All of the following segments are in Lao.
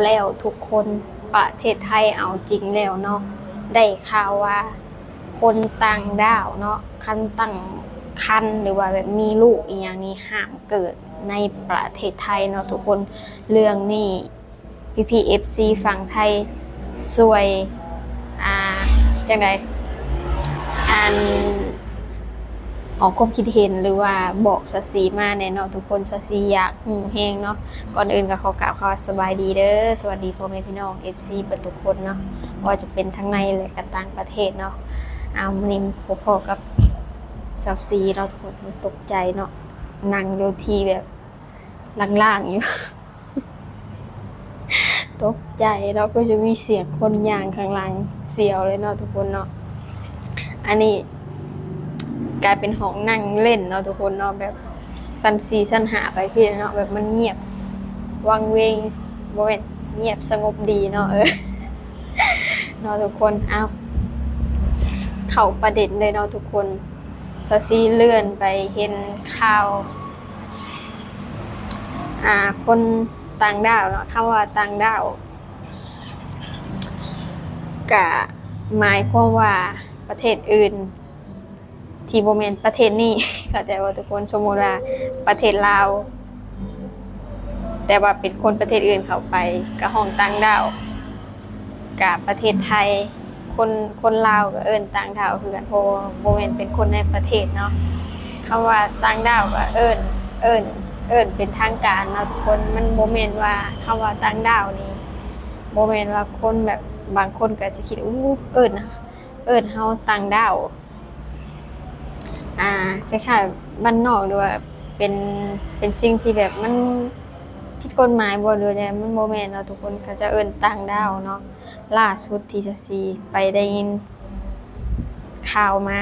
ແລ້ວທຸກຄົນ ປະເທດໄທເອົາຈິງແລ້ວເນາະ ໄດ້ຂ່າວວ່າຄົນຕ່າງດ້າວເນາະ ຄັນຕັ້ງຄັນ ຫຼືວ່າແບບມີລູກອີ່ຫຍັງນີ້ ຫ້າມເກີດໃນປະເທດໄທເນາະທຸກຄົນ. ເລື່ອງນີ້ ພີ່ໆ ເອັຟຊີຝັ່ງໄທ ຊ່ວຍ ອ່າ ຈັ່ງໃດ ອັນ ອອກຄວາມຄິດເຫັນ ຫຼືວ່າບອກສາວຊີມາແດ່ເນາະທຸກຄົນ. ສາວຊີຢາກຮູ້ແຮງເນາະ. ກ່ອນອື່ນກໍຂໍກ່າວຄຳວ່າສະບາຍດີເດີ ສະຫວັດດີພໍ່ແມ່ພີ່ນ້ອງ ເອັຟຊີ ເບິດທຸກຄົນເນາະ ບໍ່ວ່າຈະເປັນທັງໃນ ແລະ ກໍຕ່າງປະເທດເນາະ. ອ້າວ ມື້ນີ້ພົບພໍ້ກັບສາວຊີເນາະທຸກຄົນ. ຕົກໃຈເນາະ ນັ່ງຢູ່ທີ່ແບບ ລ່າງໆ ຢູ່ ຕົກໃຈເນາະ ຄືຈະມີສຽງຄົນຍ່າງຂ້າງຫຼັງ ສຽວເລີຍເນາະທຸກຄົນເນາະ. ອັນນີ້ກາຍເປັນຫ້ອງນັ່ງຫຼິ້ນເນາະທຸກຄົນເນາະ ແບບຊັ້ນສີ່ຊັ້ນຫ້າໄປພີ້ເນາະ ແບບມັນງຽບວັງເວງ ບໍ່ແມ່ນ ງຽບສະຫງົບດີເນາະ ເອີ ເນາະທຸກຄົນ. ອ້າວ ເຂົ້າປະເດັນເລີຍເນາະທຸກຄົນ. ສາວຊີເລື່ອນໄປເຫັນຂ່າວ ອ່າ ຄົນຕ່າງດ້າວເນາະ. ຄຳວ່າຕ່າງດ້າວ ກະໝາຍຄວາມວ່າປະເທດອື່ນ ທີ່ບໍ່ແມ່ນປະເທດນີ້ ເຂົ້າໃຈບໍ່ທຸກຄົນ? ສົມມຸດວ່າປະເທດລາວ ແຕ່ວ່າເປັນຄົນປະເທດອື່ນເຂົ້າໄປ ກະຮ້ອງຕ່າງດ້າວ. ກະປະເທດໄທ ຄົນ ຄົນລາວກໍເອີ້ນຕ່າງດ້າວຄືກັນ ເພາະວ່າບໍ່ແມ່ນເປັນຄົນໃນປະເທດເນາະ. ຄຳວ່າຕ່າງດ້າວກໍເອີ້ນ ເອີ້ນ ເອີ້ນເປັນທາງການເນາະທຸກຄົນ. ມັນບໍ່ແມ່ນວ່າ ຄຳວ່າຕ່າງດ້າວນີ້ ບໍ່ແມ່ນວ່າຄົນແບບ ບາງຄົນກໍອາດຈະຄິດ ໂອ້ ເອີ້ນ ເອີ້ນເຮົາຕ່າງດ້າວ ອ່າ ຄ້າຍໆ ບ້ານນອກ ຫຼືວ່າເປັນ ເປັນສິ່ງທີ່ແບບມັນຜິດກົດໝາຍບໍ່ ຫຼືວ່າຫຍັງ ມັນບໍ່ແມ່ນເນາະທຸກຄົນ. ເຂົາເຈົ້າເອີ້ນຕ່າງດ້າວເນາະ. ລ່າສຸດທີ່ສາວຊີໄປໄດ້ຍິນຂ່າວມາ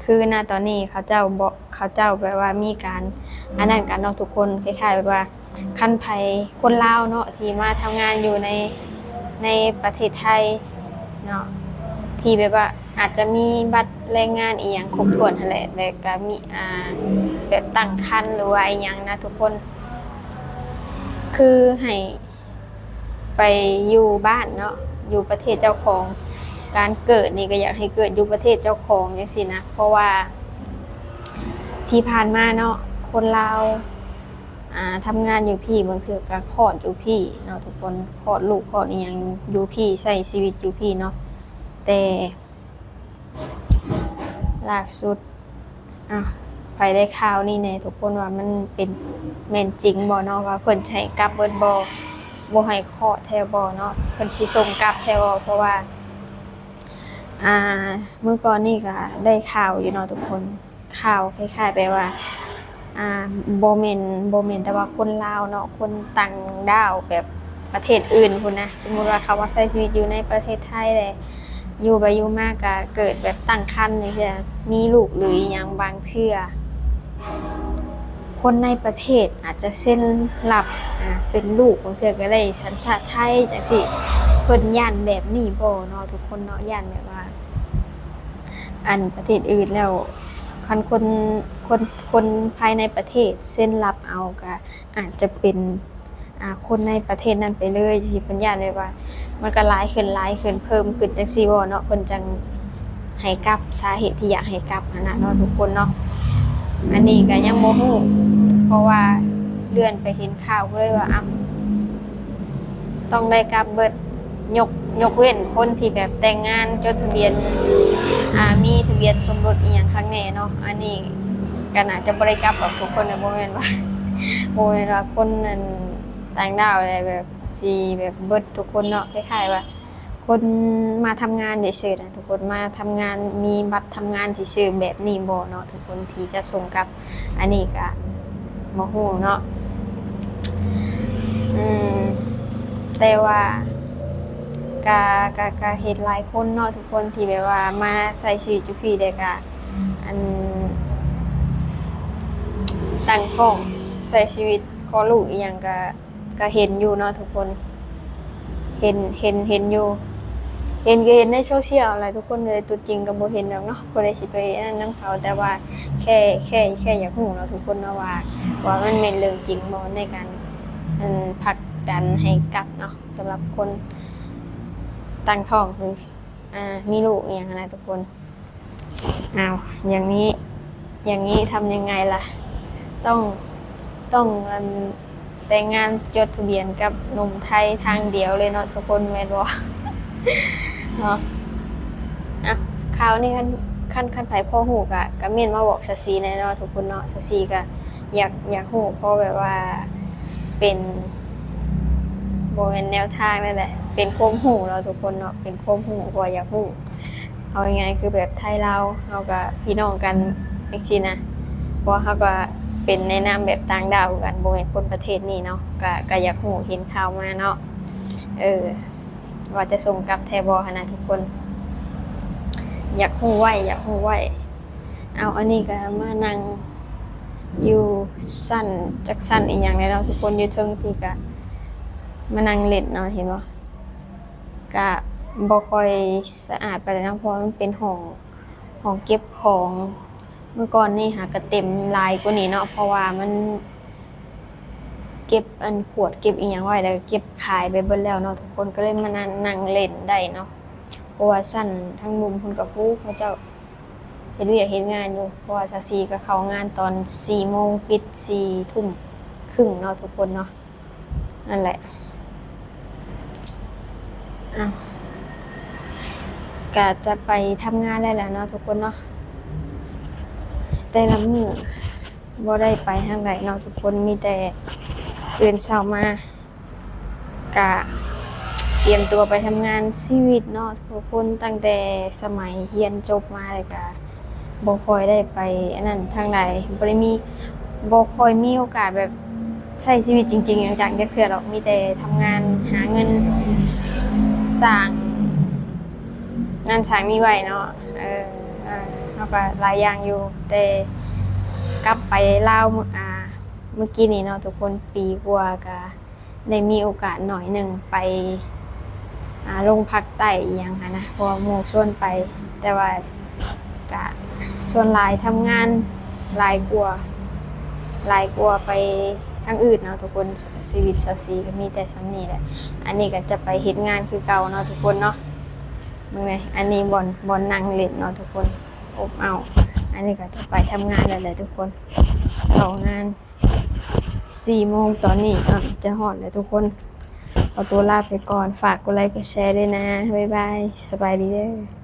ຄືນະຕອນນີ້ເຂົາເຈົ້າບໍ່ ເຂົາເຈົ້າແບບວ່າມີການອັນນັ້ນກັນເນາະທຸກຄົນ ຄ້າຍໆ ແບບວ່າ ຄັນໃຜຄົນລາວເນາະ ທີ່ມາທຳງານຢູ່ໃນ ໃນປະເທດໄທເນາະ ທີ່ແບບວ່າອາດຈະມີບັດແຮງງານອີ່ຫຍັງຄົບຖ້ວນຫັ້ນແຫຼະ ແລ້ວກະມີ ອ່າ ແບບຕັ້ງຄັນ ຫຼືວ່າອີ່ຫຍັງນະທຸກຄົນ ຄືໃຫ້ໄປຢູ່ບ້ານເນາະ ຢູ່ປະເທດເຈົ້າຂອງ. ການເກີດນີ້ກໍຢາກໃຫ້ເກີດຢູ່ປະເທດເຈົ້າຂອງຈັ່ງຊີ້ນະ ເພາະວ່າທີ່ຜ່ານມາເນາະ ຄົນລາວ ອ່າ ທຳງານຢູ່ພີ້ ບາງເທື່ອກໍຄອດຢູ່ພີ້ເນາະທຸກຄົນ ຄອດລູກຄອດອີ່ຫຍັງຢູ່ພີ້ ໃຊ້ຊີວິດຢູ່ພີ້ເນາະ. ແຕ່ລ່າສຸດ ອ້າວ ໃຜໄດ້ຂ່າວນີ້ແດ່ທຸກຄົນ ວ່າມັນເປັນ ແມ່ນຈິງບໍ່ເນາະ ວ່າເພິ່ນຈະໃຫ້ກັບເບິດບໍ່ ບໍ່ໃຫ້ຄອດແທ້ບໍ່ເນາະ ເພິ່ນຊິສົ່ງກັບແທ້ບໍ່? ເພາະວ່າ ອ່າ ມື້ກ່ອນນີ້ກໍໄດ້ຂ່າວຢູ່ເນາະທຸກຄົນ ຂ່າວຄ້າຍໆ ແບບວ່າ ອ່າ ບໍ່ແມ່ນ ບໍ່ແມ່ນແຕ່ວ່າຄົນລາວເນາະ ຄົນຕ່າງດ້າວແບບປະເທດອື່ນພຸ້ນນະ ສົມມຸດວ່າເຂົາມາໃຊ້ຊີວິດຢູ່ໃນປະເທດໄທແຫຼະ ຢູ່ໄປຢູ່ມາກໍເກີດແບບຕັ້ງຄັນຈັ່ງຊີ້ ມີລູກ ຫຼື ອີ່ຫຍັງ ບາງເທື່ອ ຄົນໃນປະເທດອາດຈະເຊັນຮັບ ອ່າ ເປັນລູກ ບາງເທື່ອກໍໄດ້ສັນຊາດໄທຈັ່ງຊີ້ ເພິ່ນຢ້ານແບບນີ້ບໍ່ເນາະທຸກຄົນເນາະ ຢ້ານແບບວ່າ ອັນປະເທດອື່ນແລ້ວ ຄັນຄົນ ຄົນ ຄົນພາຍໃນປະເທດເຊັນຮັບເອົາ ກໍອາດຈະເປັນ ອ່າ ຄົນໃນປະເທດນັ້ນໄປເລີຍ ຈັ່ງຊີ້ ເພິ່ນຢ້ານແບບວ່າ ມັນກໍຫຼາຍຂຶ້ນ ຫຼາຍຂຶ້ນ ເພີ່ມຂຶ້ນຈັ່ງຊີ້ບໍ່ເນາະ ເພິ່ນຈັ່ງໃຫ້ກັບ ສາເຫດທີ່ຢາກໃຫ້ກັບຫັ້ນນະເນາະທຸກຄົນເນາະ. ອັນນີ້ກໍຍັງບໍ່ຮູ້ ເພາະວ່າເລື່ອນໄປເຫັນຂ່າວ ກໍເລີຍວ່າ ເອົ້າ ຕ້ອງໄດ້ກັບເບິດ ຍົກ ຍົກເວັ້ນຄົນທີ່ແບບແຕ່ງງານ ຈົດທະບຽນ ອ່າ ມີທະບຽນສົມລົດອີ່ຫຍັງຄັກແນ່ເນາະ ອັນນີ້ກໍໜ້າຈະບໍ່ໄດ້ກັບດອກທຸກຄົນ ບໍ່ແມ່ນວ່າ ບໍ່ແມ່ນວ່າຄົນ ອັນ ຕ່າງດ້າວແບບຊິແບບເບິດທຸກຄົນເນາະ ຄ້າຍໆວ່າຄົນມາທຳງານເສີຍໆນະ ທຸກຄົນມາທຳງານ ມີບັດທຳງານເສີຍໆແບບນີ້ບໍ່ເນາະ ທຸກຄົນທີ່ຈະສົ່ງກັບ ອັນນີ້ກະບໍ່ຮູ້ເນາະ ອືມ ແຕ່ວ່າກະ ກະ ກະເຫັນຫຼາຍຄົນເນາະ ທຸກຄົນທີ່ແບບວ່າມາໃຊ້ຊີວິດຢູ່ພີ້ ແລ້ວກະ ອັນ ຕັ້ງທ້ອງ ໃຊ້ຊີວິດ ຄອດລູກອີ່ຫຍັງກະ ກະເຫັນຢູ່ເນາະທຸກຄົນ ເຫັນ ເຫັນ ເຫັນຢູ່ ເຫັນກໍເຫັນໃນໂຊຊຽວແຫຼະທຸກຄົນເອີຍ ຕົວຈິງກໍບໍ່ເຫັນດອກເນາະ ຜູ້ໃດຊິໄປອັນນັ້ນນຳເຂົາ ແຕ່ວ່າແຄ່ ແຄ່ ແຄ່ຢາກຮູ້ເນາະທຸກຄົນເນາະວ່າ ວ່າມັນແມ່ນເລື່ອງຈິງບໍ່ ໃນການ ອັນ ພັກ ກັນໃຫ້ກັບເນາະ ສຳລັບຄົນຕັ້ງທ້ອງ ຫຼື ອ່າ ມີລູກອີ່ຫຍັງຫັ້ນນະທຸກຄົນ. ອ້າວ ຢ່າງນີ້ ຢ່າງນີ້ທຳຍັງໄງລະ? ຕ້ອງ ຕ້ອງ ອັນ ແຕ່ງງານຈົດທະບຽນກັບໜຸ່ມໄທທາງດຽວເລີຍເນາະທຸກຄົນ ແມ່ນບໍ່? ເນາະ. ອ່ະ ຂ່າວນີ້ຄັນ ຄັນ ຄັນໃຜພໍຮູ້ກະ ກະເມັ້ນມາບອກຊາຊີແດ່ເນາະທຸກຄົນເນາະ. ຊາຊີກະຢາກ ຢາກຮູ້ພໍແບບວ່າເປັນ ບໍ່ແມ່ນແນວທາງນັ້ນແຫຼະ ເປັນຄວາມຮູ້ເນາະທຸກຄົນເນາະ ເປັນຄວາມຮູ້ ເພາະວ່າຢາກຮູ້. ເອົາງ່າຍໆ ຄືແບບໄທລາວເຮົາກະພີ່ນ້ອງກັນຈັ່ງຊີ້ນະ ເພາະວ່າເຮົາກະເປັນໃນນາມແບບຕ່າງດ້າວຄືກັນ ບໍ່ແມ່ນຄົນປະເທດນີ້ເນາະ. ກະ ກະຢາກຮູ້ ເຫັນຂ່າວມາເນາະ ເອີ ວ່າຈະສົ່ງກັບແທ້ບໍ່ຫັ້ນນະທຸກຄົນ ຢາກຮູ້ໄວ້ ຢາກຮູ້ໄວ້. ເອົາ ອັນນີ້ກະມານັ່ງຢູ່ຊັ້ນ ຈັກຊັ້ນອີ່ຫຍັງແຫຼະເນາະທຸກຄົນ ຢູ່ເທິງພີ້ກະມານັ່ງຫຼິ້ນເນາະ ເຫັນບໍ່? ກະບໍ່ຄ່ອຍສະອາດປານໃດເນາະ ເພາະວ່າມັນເປັນຫ້ອງ ຫ້ອງເກັບຂອງ. ເມື່ອກ່ອນນີ້ຫາກະເຕັມຫຼາຍກວ່ານີ້ເນາະ ເພາະວ່າມັນເກັບອັນຂວດເກັບອີ່ຫຍັງໄວ້ ແລ້ວກະເກັບຂາຍໄປເບິດແລ້ວເນາະທຸກຄົນ ກະເລີຍມານັ່ງ ນັ່ງຫຼິ້ນໄດ້ເນາະ. ເພາະວ່າຊັ້ນທາງລຸ່ມພຸ້ນກະ ໂອ້ ເຂົາເຈົ້າເຮັດວຽກເຮັດງານຢູ່ ເພາະວ່າຊາຊີກະເຂົ້າງານຕອນສີ່ໂມງ ປິດສີ່ທຸ່ມຄຶ່ງເນາະທຸກຄົນເນາະ. ນັ້ນແຫຼະ ອ້າວ ກະຈະໄປທຳງານແລ້ວແຫຼະເນາະທຸກຄົນເນາະ. ແຕ່ລະມື້ບໍ່ໄດ້ໄປທາງໃດເນາະທຸກຄົນ ມີແຕ່ຕື່ນເຊົ້າມາກະຕຽມຕົວໄປທຳງານ. ຊີວິດເນາະທຸກຄົນ ຕັ້ງແຕ່ສະໄໝຮຽນຈົບມາແລ້ວກະ ບໍ່ຄ່ອຍໄດ້ໄປອັນນັ້ນທາງໃດ ບໍ່ໄດ້ມີ ບໍ່ຄ່ອຍມີໂອກາດແບບໃຊ້ຊີວິດຈິງໆ ຈັງໆ ຈັກເທື່ອດອກ ມີແຕ່ທຳງານຫາເງິນ ສ້າງນັ້ນສ້າງນີ້ໄວ້ເນາະ. ເອີ ເຮົາກະຫຼາຍຢ່າງຢູ່ ແຕ່ກັບໄປລາວ ມື້ ອ່າ ມື້ກີ້ນີ້ເນາະທຸກຄົນ ປີກວ່າກະ ໄດ້ມີໂອກາດໜ້ອຍໜຶ່ງໄປ ອ່າ ລົງພາກໃຕ້ອີ່ຫຍັງຫັ້ນນະ ເພາະວ່າໝູ່ຊວນໄປ ແຕ່ວ່າກະສ່ວນຫຼາຍທຳງານຫຼາຍກວ່າ ຫຼາຍກວ່າໄປທາງອື່ນເນາະທຸກຄົນ. ຊີວິດຊາວຊີກະມີແຕ່ສ່ຳນີ້ແຫຼະ. ອັນນີ້ກະຈະໄປເຮັດງານຄືເກົ່າເນາະທຸກຄົນເນາະ. ເບິ່ງແດ່ ອັນນີ້ບ່ອນ ບ່ອນນັ່ງຫຼິ້ນເນາະທຸກຄົນ ອົບເອົາ. ອັນນີ້ກະຈະໄປທຳງານແລ້ວແຫຼະທຸກຄົນ ເຂົ້າງານ ສີ່ໂມງຕອນນີ້ ເອີ ຈະຮອດແລ້ວທຸກຄົນ. ຂໍຕົວລາໄປກ່ອນ ຝາກກົດໄລກົດແຊດ້ວຍນະ ບາຍບາຍ ສະບາຍດີເດີ.